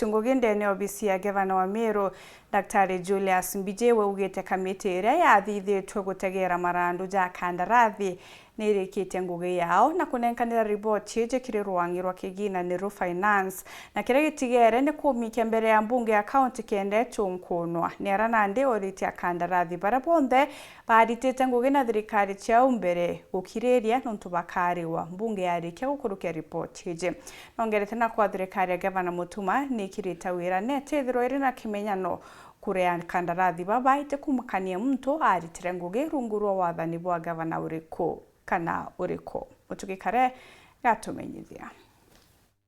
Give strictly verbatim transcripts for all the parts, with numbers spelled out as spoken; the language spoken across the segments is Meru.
Ngugi ndene obisi ya gavana wa Meru, Daktari Julius Mbijiwe, augite kamiti iria yathithitue gutegera marandu ja kandarathi nirikitie ngugi yao na kunenkanira riboti iji kiri rwang'i rwa kigina ni ru Finance, na kiria gitigere ni kumikia mbere ya mbunge ya kaunti kenda itunkunwa. Ni ara nandi oritie akandarathi baria bonthe baritite ngugi na thirikari ciao mbere gukiriria nontu bakariwa mbunge yarikia gukurukia riboti iji. Nongerete na kwa thirikari ya gavana Mutuma nikirite wira na itithirwa iri na kimenyano kuria kandarathi baba itikumakania muntu aritire ngugi rungu rwa wathani bwa gavana uriku kana uriku. Mutugi Kare gatumenyithia.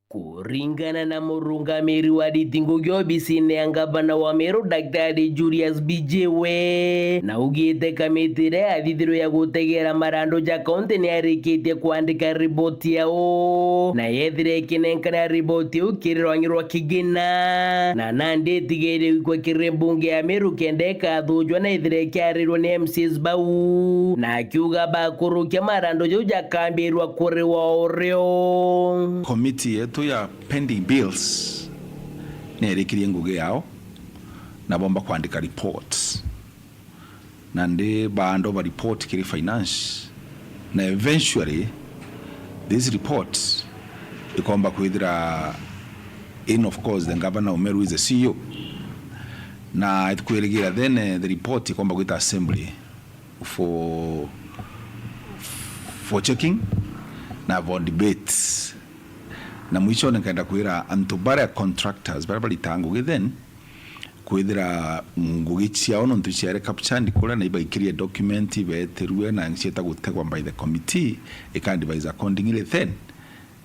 Kuringana na murungamiri wa riti ngugi obisine ya ngavana wa Meru, Daktari Julius Mbijiwe, na augite kamiti iria yathithirwe ya gutegera marandu ja kaunti ni yarikitie kwandika riboti yao, na yethire ikinenkana riboti iu kiri rwang'i rwa kigina, na nandi itigeire gwikwa kiri mbunge ya Meru kenda ikathujwa na ithire ikiarirwa ni M C As bau, na akiuga bakurukia marandu jau jakambirwa kuriwa urio. Komiti yetu ya pending bills ni yarikirie ngugi yao na bomba kwandika reports. Nandi baandwa ba report kiri finance, na eventually this report ikomba kwithira in, of course, the governor of Meru is the C E O, na itkwirigira then, eh, the report ikomba gwita assembly for, for checking na for debate. Na mwichone nkenda kwira antu baria contractors baria baritaga ngugi then kwithira ngugi ciao nontu ciare captured kuria na ibaikirie document betirue na cieta gutegwa by the committee, ika advise accordingly then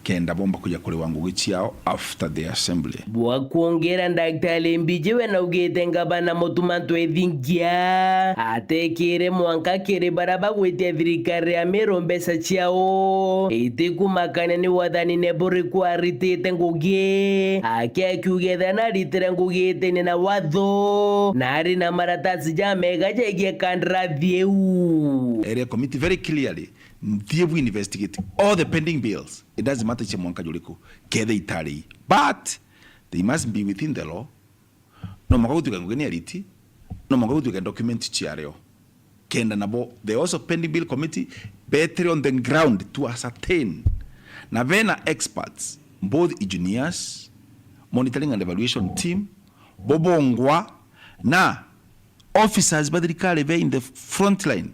kenda bomba kuja kuriwa ngugi ciao after the assembly. Bwa kwongera, Daktari Mbijiwe naugite ngavana Mutuma Ntwethingia atekire mwanka kiri baria bagwitia thirikari ya Meru mbeca ciao itikumakania ni wathani ne buriku aritite ngugi, aki akiuga ethira naritire ngugi itine na watho na ari na maratasi jamega jegie kandarathi iu. Area committee very clearly, nthie bu investigate all the pending bills. It doesn't matter cia mwanka juriku, kethe itari. But they must be within the law. No mwanka gutuike ngugi ni ariti, no mwanka gutuike document ciario. Kenda nabo, the also pending bill committee, betere on the ground to ascertain. Na bena experts, both engineers, monitoring and evaluation team, bobongwa, na officers ba thirikari be in the front line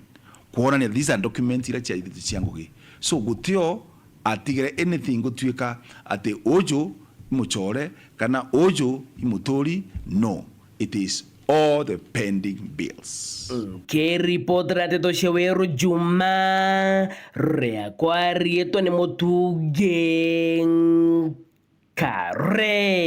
kwonania these are documents iria ciaithitwe cia ngugi. So gutio atigire anything gutuika ati uju i mucore kana uju i muturi. No, it is all the pending bills. Nkiripotera nteto cia Weru Juma, riakwa riitwa ni Mutugi Kare.